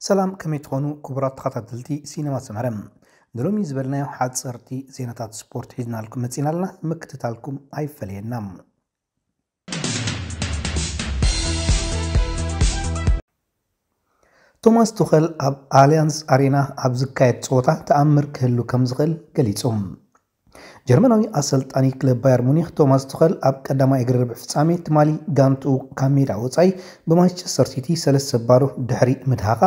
ሰላም፣ ከመይ ትኾኑ ክቡራት ተኸታተልቲ ሲነማ ሰመረ? ንሎሚ ዝበልናዮ ሓፀርቲ ዜናታት ስፖርት ሒዝናልኩም መፂናልና፣ ምክትታልኩም ኣይፈለየና። ቶማስ ቱኸል ኣብ ኣሊያንስ ኣሬና ኣብ ዝካየድ ፀወታ ተኣምር ክህሉ ከም ዝኽእል ገሊጹ። ጀርመናዊ ኣሰልጣኒ ክለብ ባየር ሙኒክ ቶማስ ቱኸል ኣብ ቀዳማይ እግሪ ርብዒ ፍጻሜ ትማሊ ጋንትኡ ካብ ሜዳ ወጻኢ ብማንቸስተር ሲቲ ሰለስተ ባዶ ድሕሪ ምድሃኻ፣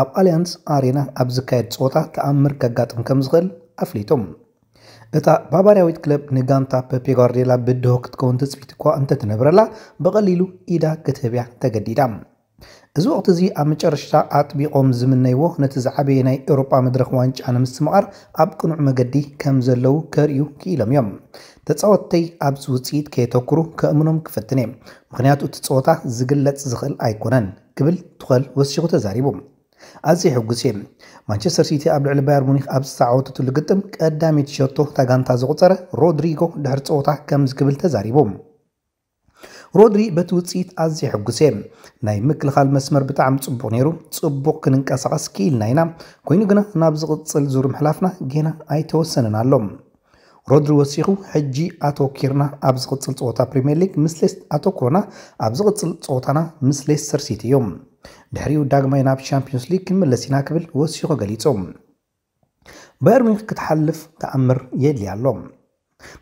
ኣብ ኣሊያንስ ኣሬና ኣብ ዝካየድ ጸወታ ተኣምር ከጋጥም ከም ዝኽእል ኣፍሊጡ። እታ ባቫርያዊት ክለብ ንጋንታ ፔፔ ጓርዲዮላ ብድሆ ክትከውን ትጽቢት እኳ እንተትነብረላ፣ ብቐሊሉ ኢዳ ክትህብያ ተገዲዳ። እዚ ወቕቲ እዚ ኣብ መጨረሽታ ኣጥቢቖም ዝምነይዎ፣ ነቲ ዝዓበየ ናይ ኤውሮጳ መድረኽ ዋንጫ ንምስትምቓር ኣብ ቅኑዕ መገዲ ከም ዘለዉ ከርእዩ ክኢሎም እዮም። ተጻወትተይ ኣብዚ ውጽኢት ከየተኩሩ ከእምኖም ክፈትን እየ፣ ምኽንያቱ እቲ ጸወታ ዝግለጽ ዝኽእል ኣይኮነን፣ ክብል ቱኸል ወሲኹ ተዛሪቡ። ኣዝየ ሕጉስ እየ። ማንቸስተር ሲቲ ኣብ ልዕሊ ባየር ሙኒክ ኣብ ዝተዓወተትሉ ግጥም ቀዳመይቲ ሸቶ እታ ጋንታ ዘቑጸረ ሮድሪጎ ድሕሪ ጸወታ ከምዚ ክብል ተዛሪቡ። ሮድሪ በቲ ውጽኢት ኣዝየ ሕጉስ እየ። ናይ ምክልኻል መስመር ብጣዕሚ ጽቡቕ ነይሩ። ጽቡቕ ክንንቀሳቐስ ክኢልና ኢና። ኮይኑ ግና ናብ ዝቕጽል ዙር ምሕላፍና ጌና ኣይተወሰነን ኣሎ። ሮድሪ ወሲኹ፣ ሕጂ ኣተወኪርና ኣብ ዝቕጽል ጸወታ ፕሪምየር ሊግ ምስ ሌስ-፣ ኣተኩሮና ኣብ ዝቕጽል ጸወታና ምስ ሌስተር ሲቲ እዩ። ድሕሪኡ ዳግማይ ናብ ቻምፒዮንስ ሊግ ክንምለስ ኢና ክብል ወሲኹ ገሊጹ። ባየር ሚኒክ ክትሓልፍ ተኣምር የድልያ ኣሎ።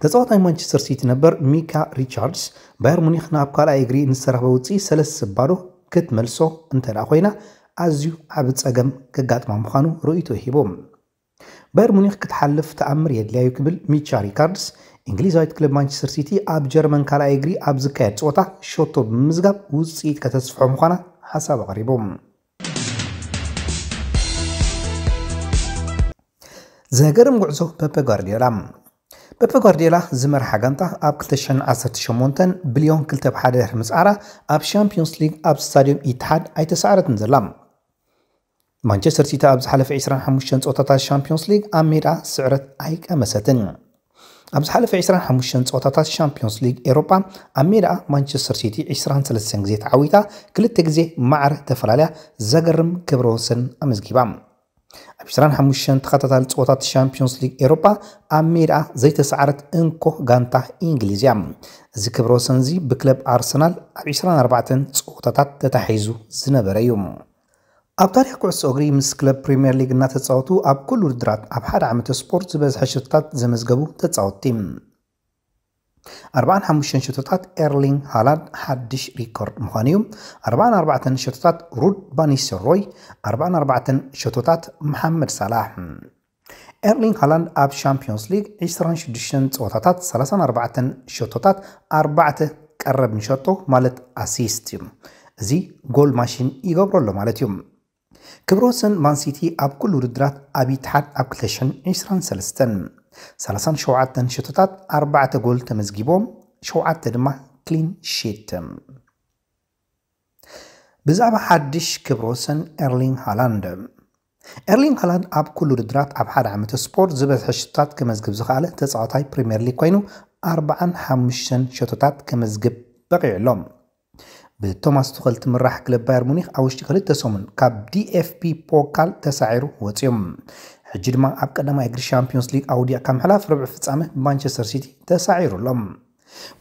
ተጻዋታይ ማንቸስተር ሲቲ ነበር ሚካ ሪቻርድስ፣ ባየር ሙኒክ ናብ ካልኣይ እግሪ ንዝተረኽበ ውጽኢት ሰለስተ ባዶ ክትመልሶ እንተ ደኣ ኮይና፣ ኣዝዩ ዓቢ ጸገም ከጋጥማ ምዃኑ ርእይቶ ሂቡ። ባየር ሙኒክ ክትሓልፍ ተኣምር የድልያ እዩ ክብል ሚቻ ሪካርድስ፣ እንግሊዛዊት ክለብ ማንቸስተር ሲቲ ኣብ ጀርመን ካልኣይ እግሪ ኣብ ዝካየድ ጸወታ ሸቶ ብምምዝጋብ ውጽኢት ከተስፍሖ ምዃና ሓሳብ ኣቕሪቡ። ዘገርም ጉዕዞ ፐፐ ጓርዲዮላ። ፐፐ ጓርዲዮላ ዝመርሓ ጋንታ ኣብ ክልተ ሽሕን ዓሰርተ ሸሞንተን ቢልዮን ክልተ ብሓደ ድሕሪ ምጽዓራ፣ ኣብ ሻምፒዮንስ ሊግ ኣብ ስታድዮም ኢትሓድ ኣይተሳዕረትን ዘላ። ማንቸስተር ሲቲ ኣብ ዝሓለፈ ዕስራን ሓሙሽተን ጸወታታት ሻምፒዮንስ ሊግ ኣብ ሜዳ ስዕረት ኣይቀመሰትን። ኣብ ዝሓለፈ ዕስራን ሓሙሽተን ጸወታታት ሻምፒዮንስ ሊግ ኤውሮጳ ኣብ ሜዳ ማንቸስተር ሲቲ ዕስራን ሰለስተን ግዜ ተዓዊታ፣ ክልተ ግዜ ማዕረ ተፈላልያ፣ ዘገርም ክብረ ወሰን ኣመዝጊባ። ኣብ ዕስራን ሓሙሽተን ተኸታታሊ ጸወታት ሻምፒዮንስ ሊግ ኤውሮጳ ኣብ ሜዳ ዘይተሳዕረት እንኮ ጋንታ እንግሊዝ እያ። እዚ ክብረ ወሰን እዚ ብክለብ ኣርሰናል ኣብ ዕስራን ኣርባዕተን ጸወታታት ተታሒዙ ዝነበረ እዩ። ኣብ ታሪኽ ኩዕሶ እግሪ ምስ ክለብ ፕሪምየር ሊግ እናተጻወቱ ኣብ ኩሉ ውድድራት ኣብ ሓደ ዓመተ ስፖርት ዝበዝሐ ሸቶታት ዘመዝገቡ ተጻወትቲ። ኣርባዓን ሓሙሽተን ሸቶታት ኤርሊንግ ሃላንድ ሓድሽ ሪኮርድ ምዃኑ እዩ። ኣርባዓን ኣርባዕተን ሸቶታት ሩድ ቫን ኒስተልሮይ፣ ኣርባዓን ኣርባዕተን ሸቶታት መሓመድ ሳላሕ። ኤርሊንግ ሃላንድ ኣብ ሻምፒዮንስ ሊግ ዕስራን ሽዱሽተን ጸወታታት ሰላሳን ኣርባዕተን ሸቶታት፣ ኣርባዕተ ቀረብ ንሸቶ ማለት ኣሲስት እዩ። እዚ ጎል ማሽን ይገብሮ ኣሎ ማለት እዩ። ክብረ ወሰን ማን ሲቲ ኣብ ኩሉ ውድድራት ኣብ ኢትሓድ ኣብ ክልተ ሽሕን ዕስራን ሰለስተን፣ ሰላሳን ሸውዓተን ሸቶታት ኣርባዕተ ጎል ተመዝጊቦም፣ ሸውዓተ ድማ ክሊን ሺት። ብዛዕባ ሓድሽ ክብረ ወሰን ኤርሊንግ ሃላንድ። ኤርሊንግ ሃላንድ ኣብ ኩሉ ውድድራት ኣብ ሓደ ዓመተ ስፖርት ዝበዝሐ ሸቶታት ከመዝግብ ዝኸኣለ ተጻዋታይ ፕሪምየር ሊግ ኮይኑ፣ ኣርባዓን ሓሙሽተን ሸቶታት ከመዝግብ በቒዑ ኣሎ። ብቶማስ ቱኸል ትምራሕ ክለብ ባየር ሙኒክ ኣብ ውሽጢ ክልተ ሰሙን ካብ ዲ ኤፍ ቢ ፖካል ተሳዒሩ ወጺኡ። ሕጂ ድማ ኣብ ቀዳማይ እግሪ ሻምፒዮንስ ሊግ ኣውዲቕካ ምሕላፍ ርብዒ ፍጻመ ብማንቸስተር ሲቲ ተሳዒሩ ኣሎ።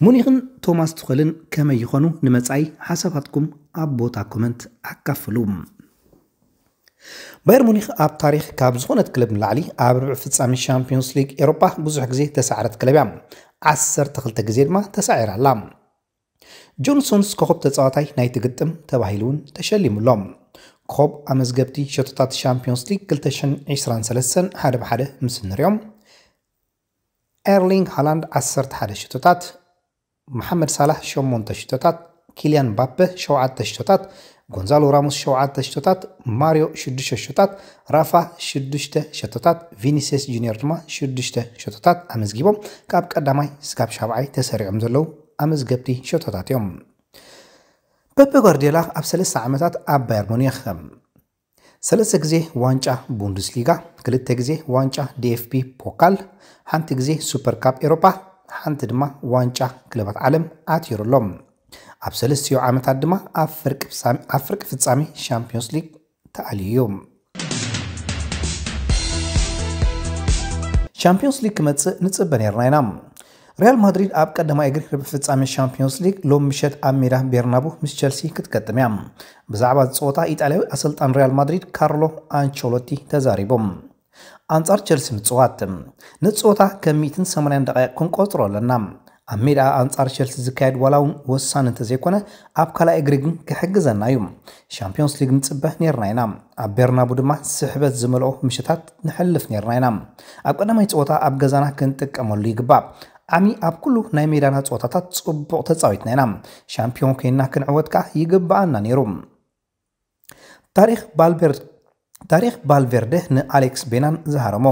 ሙኒክን ቶማስ ቱኸልን ከመይ ይኾኑ? ንመጻኢ ሓሳባትኩም ኣብ ቦታ ኮመንት ኣካፍሉ። ባየር ሙኒክ ኣብ ታሪኽ ካብ ዝኾነት ክለብ ንላዕሊ ኣብ ርብዒ ፍጻመ ሻምፒዮንስ ሊግ ኤውሮጳ ብዙሕ ግዜ ተሳዕረት ክለብ እያ። ዓሰርተ ክልተ ግዜ ድማ ተሳዒራ ኣላ። ጆን ስቶንስ ኮኸብ ተጻዋታይ ናይቲ ግጥም ተባሂሉ እውን ተሸሊሙ ኣሎ። ኮኸብ ኣመዝገብቲ ሸቶታት ሻምፒዮንስ ሊግ ክልተ ሽሕን ዕስራን ሰለስተን ሓደ ብሓደ ምስ እንሪኦም፣ ኤርሊንግ ሃላንድ ዓሰርተ ሓደ ሸቶታት፣ መሓመድ ሳላሕ ሸሞንተ ሸቶታት፣ ኪልያን ምባፔ ሸውዓተ ሸቶታት፣ ጎንዛሎ ራሞስ ሸውዓተ ሸቶታት፣ ማሪዮ ሽዱሽተ ሸቶታት፣ ራፋ ሽዱሽተ ሸቶታት፣ ቪኒሲየስ ጁኒየር ድማ ሽዱሽተ ሸቶታት ኣመዝጊቦም ካብ ቀዳማይ ስጋብ ሻብዓይ ተሰሪዖም ዘለዉ ኣመዝገብቲ ሸቶታት እዮም። ፔፔ ጓርዲዮላ ኣብ ሰለስተ ዓመታት ኣብ ባየር ሙኒክ ሰለስተ ግዜ ዋንጫ ቡንደስሊጋ፣ ክልተ ግዜ ዋንጫ ዲ ኤፍ ቢ ፖካል፣ ሓንቲ ግዜ ሱፐር ካፕ ኤሮፓ፣ ሓንቲ ድማ ዋንጫ ክለባት ዓለም ኣትይሩ ኣሎ። ኣብ ሰለስቲኡ ዓመታት ድማ ኣብ ፍርቂ ፍጻሜ፣ ኣብ ፍርቂ ፍጻሜ ሻምፒዮንስ ሊግ ተኣልዩ እዩ። ሻምፒዮንስ ሊግ ክመጽእ ንጽበ ነርና ኢና። ሪያል ማድሪድ ኣብ ቀዳማይ እግሪ ርብዒ ፍጻሜ ሻምፒዮንስ ሊግ ሎም ምሸት ኣብ ሜዳ ቤርናቡ ምስ ቸልሲ ክትገጥም እያ። ብዛዕባ ዝጸወታ ኢጣልያዊ ኣሰልጣን ሪያል ማድሪድ ካርሎ ኣንቸሎቲ ተዛሪቡ። ኣንጻር ቸልሲ ምጽዋት። ንጸወታ ከም ሚእትን ሰማንያን ደቃይቕ ክንቆጽሮ ኣለና። ኣብ ሜዳ ኣንጻር ቸልሲ ዝካየድ ዋላ እውን ወሳኒ እንተዘይኮነ፣ ኣብ ካልኣይ እግሪ ግን ክሕግዘና እዩ። ሻምፒዮንስ ሊግ ንጽበ ነርና ኢና። ኣብ ቤርናቡ ድማ ስሕበት ዝመልኦ ምሽታት ንሕልፍ ነርና ኢና። ኣብ ቀዳማይ ጸወታ ኣብ ገዛና ክንጥቀመሉ ይግባእ። ዓሚ ኣብ ኩሉ ናይ ሜዳና ጸወታታት ጽቡቕ ተጻዊትና ኢና። ሻምፒዮን ኮይንና ክንዕወት ከኣ ይግብኣና ነይሩ። ታሪኽ ባልቤር-፣ ታሪኽ ባልቬርደ ንኣሌክስ ቤናን ዝሃረሞ።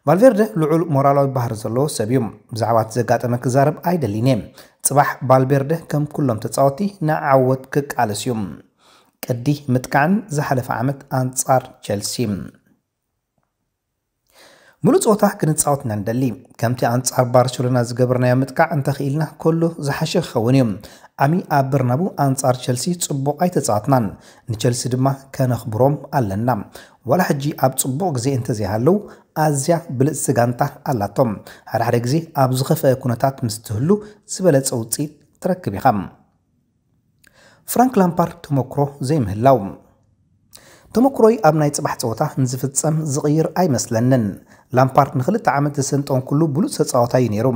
ቫልቬርደ ልዑል ሞራላዊ ባህሪ ዘለዎ ሰብ እዩ። ብዛዕባ እቲ ዘጋጠመ ክዛረብ ኣይደልን እየ። ጽባሕ ቫልቬርደ ከም ኩሎም ተጻወቲ ንዓወት ክቃለስ እዩ። ቅዲ ምጥቃዕን ዝሓለፈ ዓመት ኣንጻር ቸልሲ። ሙሉእ ጸወታ ክንጻወት ኢና ንደሊ። ከምቲ ኣንጻር ባርሴሎና ዝገበርናዮ ምጥቃዕ እንተኽኢልና ከሎ ዝሓሸ ክኸውን እዩ። ዓሚ ኣብ በርናቡ ኣንጻር ቸልሲ ጽቡቕ ኣይተጻወትናን። ንቸልሲ ድማ ከነኽብሮም ኣለና። ዋላ ሕጂ ኣብ ጽቡቕ ግዜ እንተዘይሃለዉ፣ ኣዝያ ብልጽቲ ጋንታ ኣላቶም። ሓደ ሓደ ግዜ ኣብ ዝኸፍአ ኩነታት ምስ ትህሉ ዝበለጸ ውጽኢት ትረክብ ኢኻ። ፍራንክ ላምፓርድ ተመክሮ ዘይምህላው። ተመክሮይ ኣብ ናይ ጽባሕ ጸወታ ንዝፍጸም ዝቕይር ኣይመስለንን። ላምፓርድ ንኽልተ ዓመት ዝሰልጠንኩሉ ብሉጽ ተጻዋታይ እዩ ነይሩ።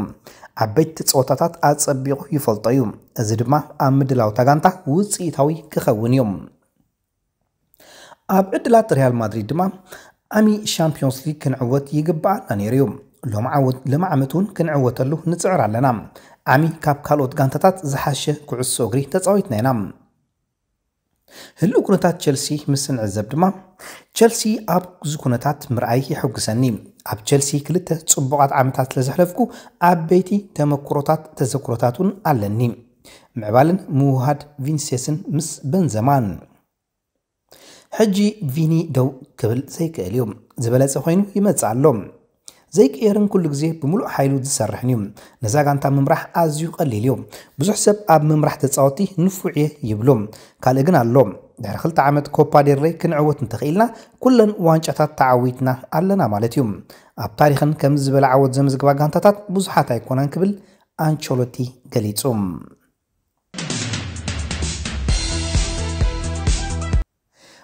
ዓበይቲ ጸወታታት ኣጸቢቑ ይፈልጦ እዩ። እዚ ድማ ኣብ ምድላው እታ ጋንታ ውጽኢታዊ ክኸውን እዩ። ኣብ ዕድላት ሪያል ማድሪድ ድማ ዓሚ ሻምፒዮንስ ሊግ ክንዕወት ይግብኣና ነይሩ እዩ። ሎም ዓወት-፣ ሎም ዓመት እውን ክንዕወተሉ ንጽዕር ኣለና። ዓሚ ካብ ካልኦት ጋንታታት ዝሓሸ ኩዕሶ እግሪ ተጻዊትና ኢና። ህሉው ኩነታት ቸልሲ ምስ እንዕዘብ ድማ፣ ቸልሲ ኣብዚ ኩነታት ምርኣይ የሐጉሰኒ። ኣብ ቸልሲ ክልተ ጽቡቓት ዓመታት ስለ ዘሕለፍኩ፣ ዓበይቲ ተመክሮታት፣ ተዘክሮታት እውን ኣለኒ። ምዕባልን ምውሃድ ቪኒሲየስን ምስ በንዘማን። ሕጂ ቪኒ ደው ክብል ዘይክእል እዩ። ዝበለጸ ኮይኑ ይመጽእ ኣሎ። ዘይቅየርን ኩሉ ግዜ ብምሉእ ሓይሉ ዝሰርሕን እዩ። ነዛ ጋንታ ምምራሕ ኣዝዩ ቀሊል እዩ። ብዙሕ ሰብ ኣብ ምምራሕ ተጻወቲ ንፉዕ እየ ይብሉ። ካልእ ግን ኣሎ። ድሕሪ ክልተ ዓመት ኮፓ ዴል ሬይ ክንዕወት እንተኽኢልና፣ ኩለን ዋንጫታት ተዓዊትና ኣለና ማለት እዩ። ኣብ ታሪኽን ከምዚ ዝበለ ዓወት ዘመዝግባ ጋንታታት ብዙሓት ኣይኮናን ክብል ኣንቸሎቲ ገሊጹ።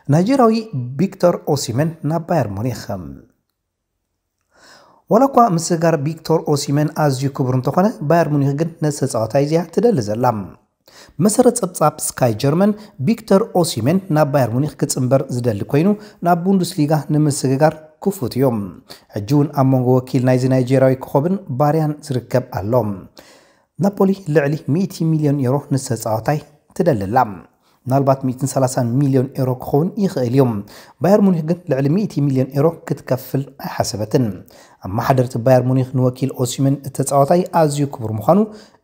ናይጀርያዊ ቪክቶር ኦሲመን ናብ ባየር ሙኒክ። ዋላ እኳ ምስግጋር ቪክቶር ኦሲመን ኣዝዩ ክቡር እንተኾነ፣ ባየር ሙኒክ ግን ነዚ ተጻዋታይ እዚኣ ትደሊ ዘላ። ብመሰረት ጸብጻብ ስካይ ጀርመን፣ ቪክቶር ኦሲመን ናብ ባየር ሙኒክ ክጽንበር ዝደሊ ኮይኑ፣ ናብ ቡንደስሊጋ ንምስግጋር ክፉት እዩ። ሕጂ እውን ኣብ መንጎ ወኪል ናይዚ ናይጀርያዊ ኮኸብን ባርያን ዝርከብ ኣሎ። ናፖሊ ልዕሊ ሚእቲ ሚልዮን ዩሮ ንዝተጻወታይ ትደሊ ኣላ። ምናልባት ሚእትን ሰላሳን ሚልዮን ዩሮ ክኸውን ይኽእል እዩ። ባየር ሙኒክ ግን ልዕሊ ሚእቲ ሚልዮን ዩሮ ክትከፍል ኣይሓሰበትን። ኣመሓደርቲ ባየር ሙኒክ ንወኪል ኦሲመን እቲ ተጻዋታይ ኣዝዩ ክቡር ምዃኑ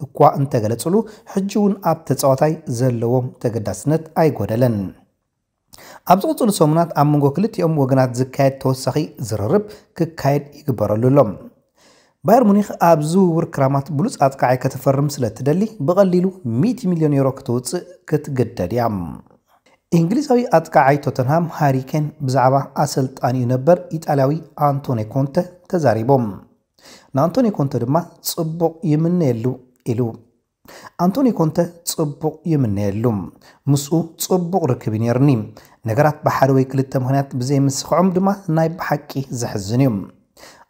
እኳ እንተገለጹሉ፣ ሕጂ እውን ኣብ ተጻዋታይ ዘለዎም ተገዳስነት ኣይጎደለን። ኣብ ዝቕጽሉ ሰሙናት ኣብ መንጎ ክልቲኦም ወገናት ዝካየድ ተወሳኺ ዝርርብ ክካየድ ይግበረሉ ኣሎ። ባየር ሙኒክ ኣብ ዝውውር ክራማት ብሉጽ ኣጥቃዓይ ከተፈርም ስለ እትደሊ፣ ብቐሊሉ ሚእቲ ሚልዮን ዩሮ ክተውጽእ ክትግደድ እያ። እንግሊዛዊ ኣጥቃዓይ ቶተንሃም ሃሪ ኬን ብዛዕባ ኣሰልጣኒኡ ነበር ኢጣልያዊ ኣንቶኒ ኮንተ ተዛሪቦም። ንኣንቶኒ ኮንተ ድማ ጽቡቕ ይምነየሉ ኢሉ። ኣንቶኒ ኮንተ ጽቡቕ ይምነየሉ። ምስኡ ጽቡቕ ርክብ እዩ ነይርኒ። ነገራት ብሓደ ወይ ክልተ ምኽንያት ብዘይምስኽዖም ድማ ናይ ብሓቂ ዘሕዝን እዩ።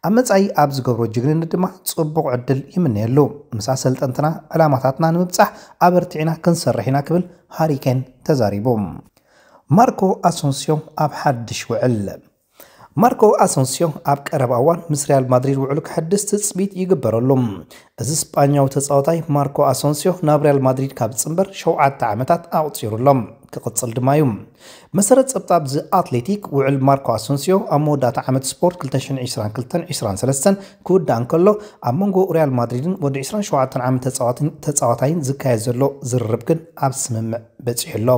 ኣብ መጻኢ ኣብ ዝገብሮ ጅግንነት ድማ ጽቡቕ ዕድል ይምነየሉ። ምስ ኣሰልጠንትና ዕላማታትና ንምብጻሕ ኣበርቲዕና ክንሰርሕ ኢና ክብል ሃሪ ኬን ተዛሪቡ። ማርኮ ኣሶንሲዮ ኣብ ሓድሽ ውዕል። ማርኮ ኣሶንሲዮ ኣብ ቀረባ እዋን ምስ ሪያል ማድሪድ ውዕሉ ክሕድስ ትጽቢት ይግበረሉ። እዚ ስጳኛዊ ተጻዋታይ ማርኮ ኣሶንሲዮ ናብ ሪያል ማድሪድ ካብ ዝጽንበር ሸውዓተ ዓመታት ኣቑጺሩ ኣሎ። ክቕጽል ድማ እዩ። መሰረት ጸብጻብ ዚ ኣትሌቲክ፣ ውዕል ማርኮ ኣሶንሲዮ ኣብ መወዳእታ ዓመት ስፖርት ክልተ ሽሕን ዕስራን ክልተን ዕስራን ሰለስተን ክውዳእ እንከሎ፣ ኣብ መንጎ ሪያል ማድሪድን ወዲ ዕስራን ሸውዓተን ዓመት ተጻዋትን-፣ ተጻዋታይን ዝካየድ ዘሎ ዝርርብ ግን ኣብ ስምምዕ በጺሑ ኣሎ።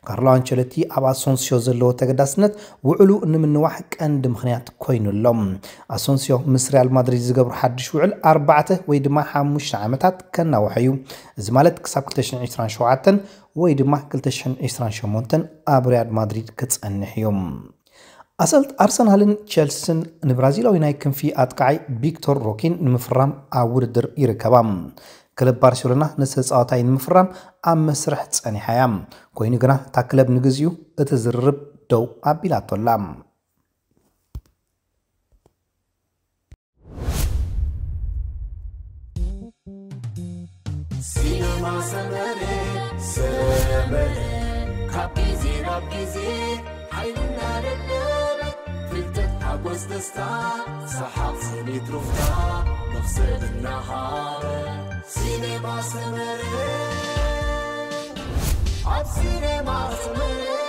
ካርሎ ኣንቸሎቲ ኣብ ኣሶንሲዮ ዘለዎ ተገዳስነት ውዕሉ ንምንዋሕ ቀንዲ ምኽንያት ኮይኑ ኣሎ። ኣሶንሲዮ ምስ ሪያል ማድሪድ ዝገብሮ ሓድሽ ውዕል ኣርባዕተ ወይ ድማ ሓሙሽተ ዓመታት ከናውሖ እዩ። እዚ ማለት ክሳብ ክልተ ሽሕን ዕስራን ሸውዓተን ወይ ድማ ክልተ ሽሕን ዕስራን ሸሞንተን ኣብ ሪያል ማድሪድ ክጸንሕ እዩ። ኣሰልጥ ኣርሰናልን ቸልስን ንብራዚላዊ ናይ ክንፊ ኣጥቃዓይ ቪክቶር ሮኪን ንምፍራም ኣብ ውድድር ይርከባ። ክለብ ባርሴሎና ንተጻዋታይ ንምፍራም ኣብ መስርሕ ጸኒሓ እያ። ኮይኑ ግና እታ ክለብ ንግዚኡ እቲ ዝርርብ ደው ኣቢላቶ ኣላ። ሲነማ ሰመረ ሰመረ ካብ ግዜ ናብ ግዜ ሓይልና ደለበ ፍልጠት ሓጎስ ደስታ ሰሓቕ ስኒት ሩፍታ መኽሰብ እናሃበ ሲነማ ሰመረ ኣብ ሲነማ ሰመረ